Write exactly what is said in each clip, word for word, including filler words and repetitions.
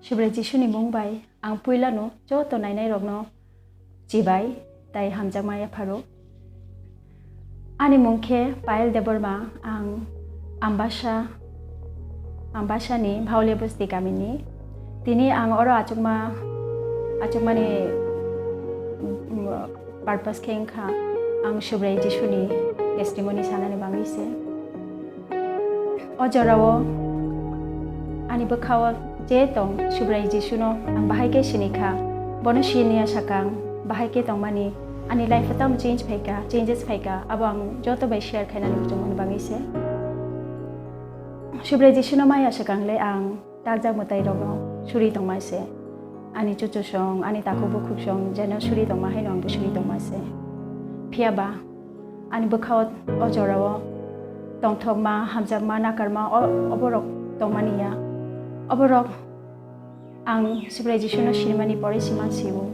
Subrai Jisuni mung bai ang puilano joto nainairokno chibai tai hamjakma yapharo. Ani mung khe Payal Debbarma, ang Ambasa, Ambasani Bhaolia Bosti kamini. Tini ang oro achukma, achukmani, mm, purpose khe wngkha ang Subrai Jisuni testimony sanani bagwi se. O jorao ani bwkhao je tong Subrai Jisuno ang bahai khe sini kha. Bono siniya sakang bahai khe tongmani ani life o tamo change phaikha, changes phaikha, abo ang joto bai share khainani muchungmani bagwi se. Subrai Jisuno maya sakang le ang takjak mwtairokno suri tongma se. Ani chuchusong, ani takhuk bukhuksong jeno suri tongma haino angbo suri tongma se. Phiya ba ani bwkhao o jorao tongthokma, hamjakma, nakarma o-, oborok tongmani ya. Oborok ang Subrai Jisuno sinimani pore sima sio.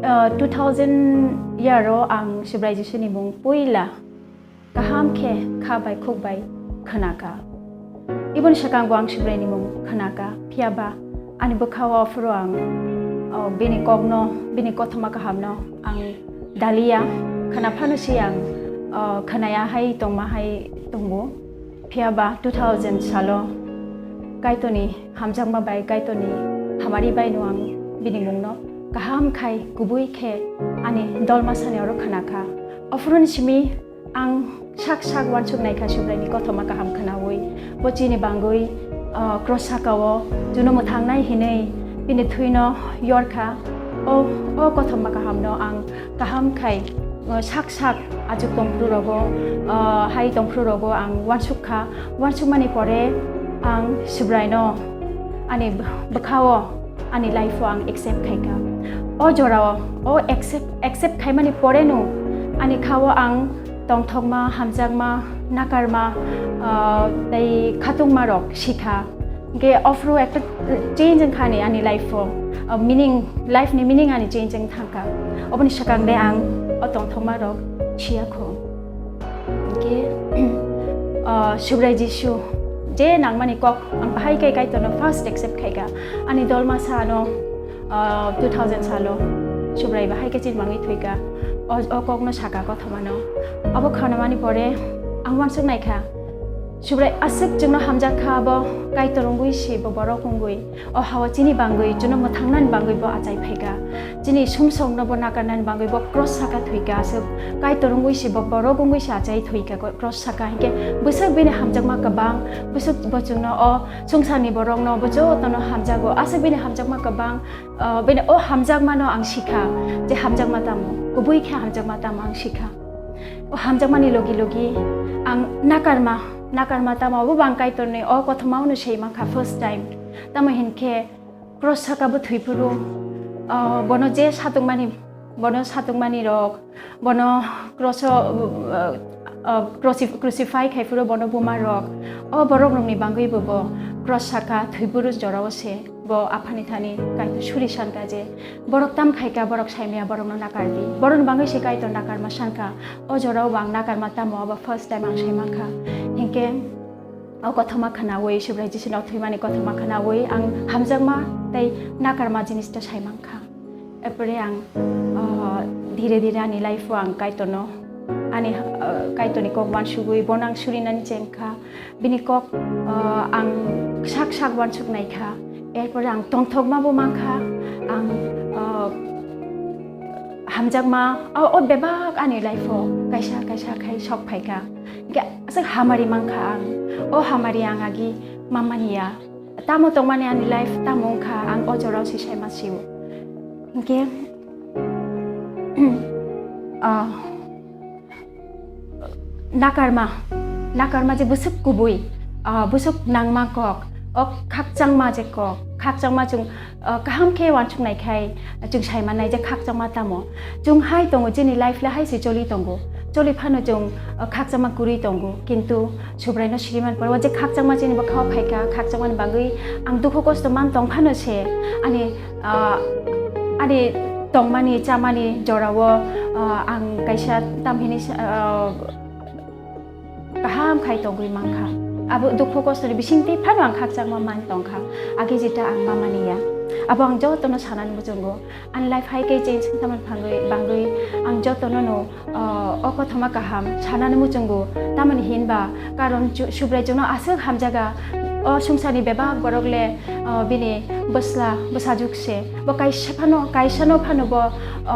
Ah, two thousand year o ang Subrai Jisuni mung puila kaham khe kha bai khuk bai khwnaka. Iboni swkangbo ang Subraini mung khwnaka, phiya ba ani bwkhao aphuru ang, o, bini kokno, bini kothoma kahamno ang daliya, khwna phano se ang, o, khwnaya hai tongma hai tongo. Phiya ba two thousand salo Kaitorni hamjakma bai, Kaitorni hamari baino ang bini mungno kaham khai kubui khe ani dolmasani oro khwnakha. Aphuruni simi ang sak sak uansuk naikha Subraini kothoma kaham khwnaui. Bo chini bangwi, ah, cross sakao chuno mwthangnai hinwi bini thwino yorkha. O, o kothoma kahamno ang kaham khai, ah, sak sak achuk tongphuru rogo, ah, hai tongphuru rogo ang uansuk kha. Uansukmani pore ang Subraino ani bwkhao ani life o ang accept khaikha. O jorao, o accept, accept khaimani poreno ani khao ang tongthokma, hamjakma, nakarma, ah, tei khatungma rok sikha. Hingke ofru ekta change wngkha ani, ani life o, ah, meaning, life ni meaning ani change wng thangkha. Oboni swkang de ang o tongthokma rok siya kho. Hingke, ah, Subrai Jisu je nangmani kok ang bahai khe Kaitorno first accept khaikha. Ani dolmasa ano, ah, two thousand salo Subrai bahai khe chini mangwi thwikha. O, o kokno saka kothomano. Abo khanamani pore ang uansuk naikha. Subrai aswk chwngno hamjak kha abo Kaitor wngwi se bo borok wngwi. O hao chini bangwi, chuno mwthangnani bangwi bo achai phaikha. Chini sumsokno bo nakarnani bangwi bo cross saka thwikha, aswk Kaitor wngwi se bo borok wngwi se achai thwikha, cross saka. Hinkhe bwswk bini hamjakma kwbang, bwswk bo chwngno o swngcharni borokno bo jotono hamjago, aswk bini hamjakma kwbang. Ah, bini o hamjakmano ang sikha, je hamjakma tamo, kubui khe hamjakma tamo ang sikha. O hamjakmani logi logi ang nakarma, nakarma tamo bo bang Kaitorni o kothomano seimankha first time. Tamo hinkhe cross saka bo thwiphuru, ah, bono je satungmani, bono satungmani rok, bono cross o, ah, ah, crucif-, crucify khaiphuru bono buma rok. O borok rokni bangwi bo, bo cross saka thwiphuru jorao se. Bo aphani thani Kaitor suri sankha je, borok tam khaikha, borok saimaya, borokno nakardi. Borokni bangwi se Kaitor nakarma sankha. O jorao bo ang nakarma tamo, abo first time ang saimankha. Hinkhe o kothoma khwnaui, Subrai Jisuni o thwimani kothoma khwnaui ang hamjakma tei nakarma jinista saimankha. Erpore ang, ah, dhire dhire ani life o ang Kaitorno, ani, ah, Kaitorni kok uansugwi bono ang surinani chengkha. Bini kok, ah, ang sak sak uansuk naikha. Erpore ang tongthokma bo mankha. Ang, ah, hamjakma, o, o bebak ani life o kaisa kaisa khai sok phaikha. Hingke aswk hamari mankha ang. O hamari ang agi mamani ya. Tamo tongmani ani life tamo wngkha, ang o jorao se saima sio. Hingke, ah, nakarma, nakarma je bwswk kubui, ah, bwswk nangma kok, o khakchangma je kok, khakchangma chwng, ah, kaham khe uansuk nai khai, chwng sai mannai je khakchangma tamo. Chwng hai tongo, chini life le hai se choli tongo. Choli phano chwng, ah, khakchangma kwrwi tongo, kintu Subraino siriman pore o je khakchangma chini bwkhao phaikha, khakchangmani bagwi ang dukhu kosto man tong phano se ani, ah, ani tongmani chamani jorao, ah, ang kaisa tamhini sa-, ah, kaham khai tongwi mankha. Abo dukhu kostoni bisingtwi phano ang khakchangma man tongkha. Age jeta ang ma maniya. Abo ang jotono sanani muchungo. Ani life hai khe change wngtama bangwi, bangwi ang jotono no, o, o kothoma kaham sanani muchungo. Tamoni hinba karon chu-, Subrai chwngno aswk hamjaga. O swngcharni bebak borok le, o, bini bwsla, bwsajwk se. Bo kaisa phano, kaisano phano bo, o,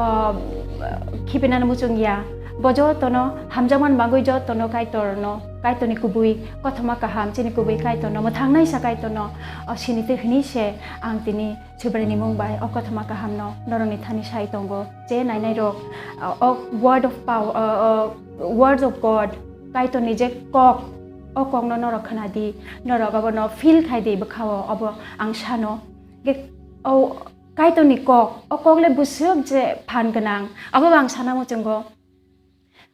khibinani muchung ya. Bo jotono hamjakmani bagwi jotono Kaitorno, Kaitorni kubui kothoma kaham, chini kubui Kaitorno, mwthangnaisa Kaitorno, o, sinitwi hwnwi se ang tini Subraini mung bai o kothoma kahamno norokni thani sai tongo. Je nainairok, o, o word of power, o, o, words of God, Kaitorni je kok, o kokno norok khna di, norok abono feel khai di bwkhao, obo ang sano. Ge-, o Kaitorni kok, o kok le bwswk je phan gwnang, abo bo ang sana muchungo.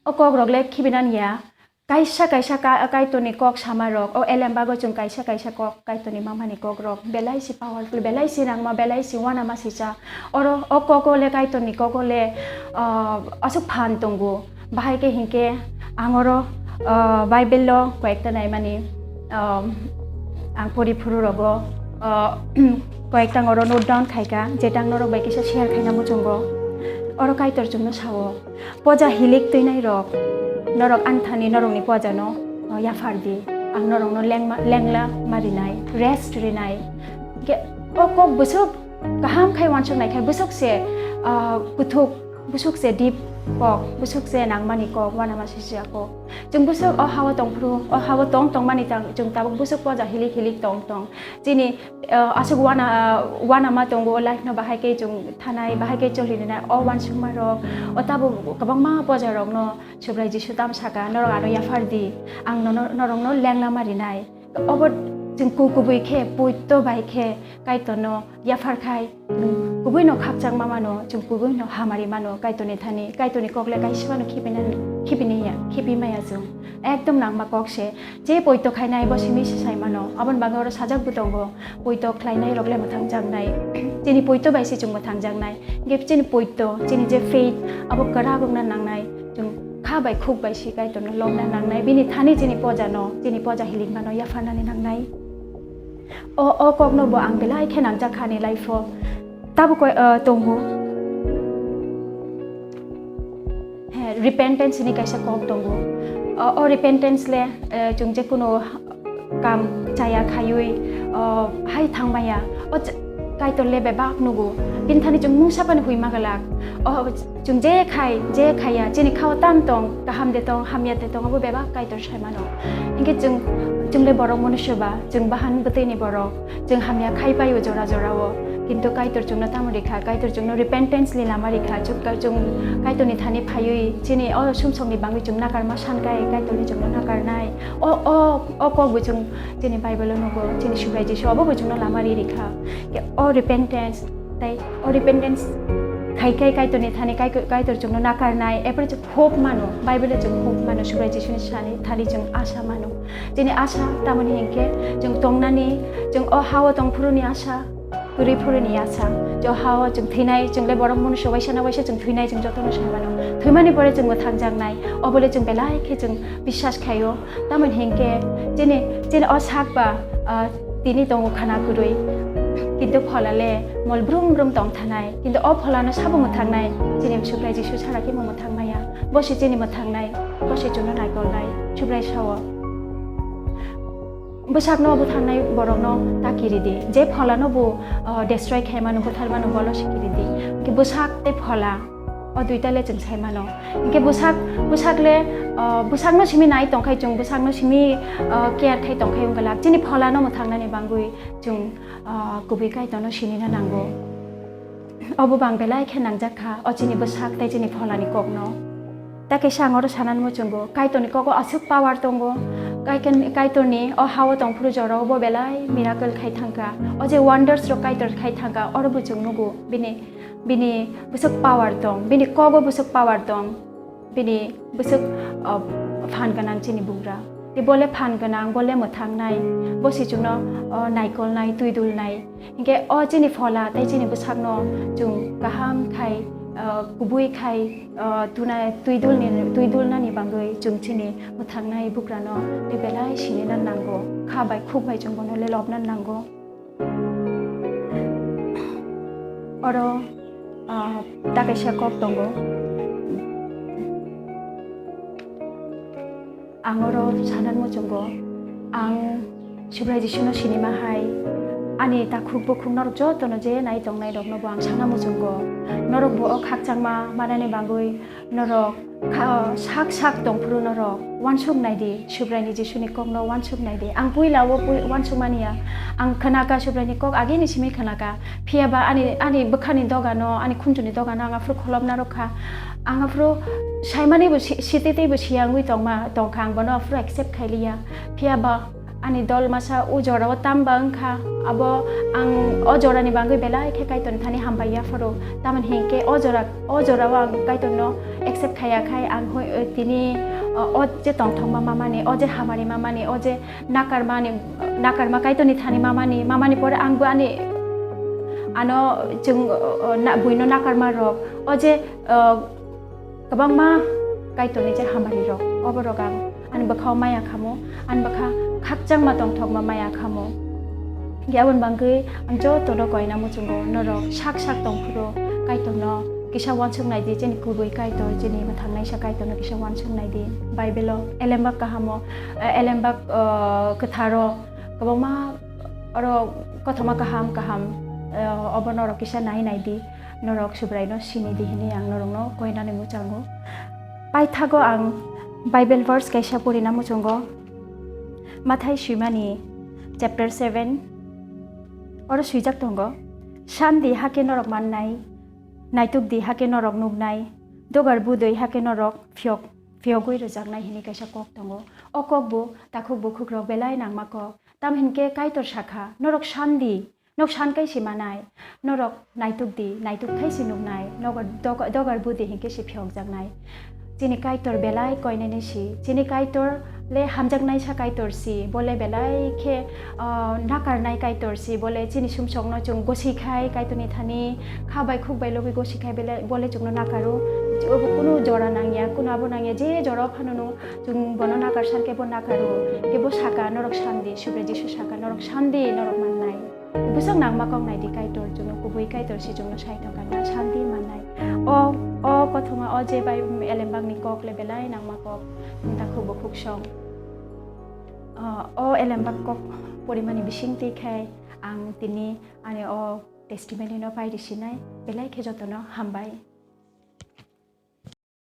O kokrok le khibinani ya. Kaisa kaisa ka-, Kaitorni kok samarok, o elembago chwng kaisa kaisa kok, Kaitorni mamani kokrok, belai si powerful, belai si nangma, belai si uanama sisa. Oro o kogo le, Kaitorni kogo le, ah, aswk phan tongo. Bahai khe hinkhe ang oro, ah, Bible-o koyekta naimani, ah, ang pori phuru rogo, ah, koyekta ang oro note down khaikha, jeta ang norok bai kisa share khaina muchungo. Oro Kaitor chwngno sao, "Poja hilik twinai rok, norok anthani norokni pojano, ah, yaphar di. Ang norokno lengma-, lengla ma rinai, rest rinai." Ge-, o kok bwswk kaham khai uansuk nai khai, bwswk se, ah, kuthuk, bwswk se deep kok, bwswk se nangmani kok, uanama sijak kok. Chwng bwswk o ha-o tong phuru, o ha-o tong tongmani tang, chwng tabuk bwswk poja hilik hilik tong tong. Chini, ah, aswk uana, uanama tongo o life no, bahai khe chwng thanai, bahai khe choli rinai, o uansukma rok, o tabuk kwbangma poja rokno Subrai Jisu tam saka, "Norok ano yaphar di, ang nono, norokno lengla ma rinai." Obo chwng ku-, kubui khe, poito bai khe Kaitorno yaphar khai, chwng kubuino khakchangma mano, chwng kubuino hamari mano, Kaitorni thani, Kaitorni kok le kaisa phano khibinani, khibini ya, khibi maya chwng. Ekdom nangma kok se, je poito khainai bo simi se sai mano, aboni bagwi oro sajak bo tongo, poito khlainai rok le mwthang jaknai. Chini poito bai se chwng mwthang jaknai, hinkhe chini poito, chini je faith, abo kwrak wngna nangnai. Chwng kha bai khuk bai si Kaitorno lobna nangnai, bini thani chini pojano, chini poja hilikmano yapharnani nangnai. O, o kokno bo ang belai khe nangjak kha ani life-o. Tabuk koi, ah, tongo. He, repentance ni kaisa kok tongo. O, o repentance le, eh, chwng je kunu kam chaya khayui, o, hai thangmaya. O ch-, Kaitor le bebak nugo. Bini thani chwng mungsa phano hwi ma glak. O, chwng je khai, je khaya, chini khao tam tong, kaham de tong, hamya de tong, abo bebak Kaitor sai mano. Hinkhe chwng, chwng le borok manusia ba, chwng bahan bwtwi ni borok, chwng hamya khai paio jora jora o. Kintu Kaitor chwngno tamo rikha, Kaitor chwngno repentance ni lama rikha, chwng, chwng Kaitor ni thani phaiwi, chini o sumsok ni bangwi chwng nakarma san kai, Kaitor ni chwngno nakarnai. O, o, o kok bo chwng chini Bible o nugo, chini Subrai Jisu abo bo chwngno lama ri rikha. Ke o repentance, tai o repentance khai khai Kaitor ni thani kai-, Kaitor chwngno nakarnai, apre chwng hope mano, Bible o chwng hope mano, Subrai Jisu ni sani thani chwng asa mano. Chini asa tamoni hinkhe chwng tongnani, chwng o hao tong phuru ni asa, kwrwi phuru ni asa. Je o hao chwng thwinai, chwng le borok manusia waisa na waisa chwng thwinai, chwng jotono sai mano. Thwimani pore chwng mwthang jaknai, obo le chwng belai khe chwng biswas khaio. Tamoni hinkhe chini, chini o sak ba, ah, tini tongo khana kwrwi. Kintu phola le mol brum brum tong thanai. Kintu o pholano sabo mwthangnai, chini Subrai Jisu sara khe bo mwthang maya. Bo se chini mwthangnai, bo se chwngno naikolnai, Subrai sao. Bwsakno butharnai borokno ta kiri di. Je pholano bo, ah, destroy khai mano, buthar mano, bolo se kiri di. Hinkhe bwsak tei phola, o duita le chwng sai mano. Hinkhe bwsak, bwsak le, ah, bwsakno simi nai tongkhai chwng, bwsakno simi, ah, care khai tongkhai wng glak. Chini pholano mwthangnani bangwi chwng, ah, kubui Kaitorno sinina nango. Obo bang belai khe nangjak kha, o chini bwsak tei chini pholani kokno. Ta kaisa ang oro sanani muchungo, Kaitorni kogo aswk power tongo. Kaiken-, Kaitorni o hao tongphuru jorao bo belai miracle khai thangkha. O je wonders rok Kaitor khai thangkha, oro bo chwng nugo. Bini, bini bwswk power tong, bini kogo bwswk power tong. Bini bwswk, o, phan gwnang chini bugra. Tei bo le phan gwnang, bo le mwthangnai, bo se chwngno, o, naikolnai, twidulnai. Hinkhe o chini phola tei chini bwsakno chwng kaham khai ah, kubui khai, ah, tuna-, twi dulni, twi dulnani bagwi chwng chini mwthangnai bugrano le belai sinina nango, kha bai khuk bai chwng bono le lobna nango. Oro, ah, ta kaisa kok tongo. Ang oro sana muchungo, ang Subrai Jisuno sinima hai, ani takhuk bukhuk norok jotono je nai tongnai rokno bo ang sana muchungo. Norok bo o khakchangma manani bagwi norok kha-, sak sak tongphuru norok uansuk nai di, Subraini Jisuni kokno uansuk nai di. Ang puila o pui-, uansuk mani ya, ang khnaka Subraini kok agini simi khnaka. Phiya ba ani, ani bwkhani dogano, ani khunjuni dogano ang aphuru kholopna rwkha. Ang aphuru saimani bo si-, sititwi bo siyangwi tongma, tongkha, ang bono aphuru accept khailiya. Phiya ba ani dol masa o jorao tamba wngkha, abo ang o jorani bagwi belai khe Kaitorni thani hambai yapharo. Tamoni hinkhe o jora, o jorao ang Kaitorno accept khaiya khai ang hoi, tini, o, o je tongthokma mamani, o je hamari mamani, o je nakarmani, nakarma Kaitorni thani mamani, mamani pore ang bo ani ano chwng, o, o, na-, buino nakarma rok, o je, o, kwbangma Kaitorni je hamari rok, obo rok ang ani bwkhao maya khamo, ani bwkha khakchangma tongthokma maya khamo. Aboni bagwi ang jotono koina muchungo, norok sak sak tongphuru Kaitorno kisa uansuk nai di, chini kubui Kaitor, chini mwthangnaisa Kaitorno kisa uansuk nai di. Bible-o elembak kahamo, eh, elembak, eh, kwtharo kwbangma oro kothoma kaham kaham, eh, obo norok kisa nai nai di, norok Subraino sini di hinwi ang norokno koinani muchungo. Paithago ang Bible verse kaisa purina muchungo. Mathai swimani chapter seven, oro swijak tongo, "San di, hakhe norok mannai, naituk di, hakhe norok nuknai, dogar budui, hakhe norok phiyok, phiyogwi rwjaknai," hinwi kaisa kok tongo. O kok bo takhuk bukhukrok belai nangma kok. Tamo hinkhe Kaitor sakha, "Norok san di, nok san kai se manai, norok naituk di, naituk khai se nuknai, nogo-, doga-, dogar budui hinkhe se phiyokjaknai." Chini Kaitor belai koinani si, chini Kaitor le hamjaknaisa Kaitor si, bole belai khe, ah, nakarnai Kaitor si, bole chini sumsokno chwng gosi khai Kaitorni thani kha bai khuk bai logwi gosi khai bele-, bole chwngno nakaro. Obo kunu jora nangya, kunu abo nangya, je jora phano no chwng bono nakar san khe bo nakaro, khe bo saka, "Norok san di," Subrai Jisu saka, "Norok san di, norok mannai." Bwswk nangma kok nai di Kaitor, chwngno kubui Kaitor si chwngno sai thangkha, na san di mannai. O, o kothoma, o je bai elembakni kok le belai nangma kok, takhuk bukhuk song. O, o elembak kok porimani bisingtwi khai ang tini ani o testimony no pai risinai, belai khe jotono hambai.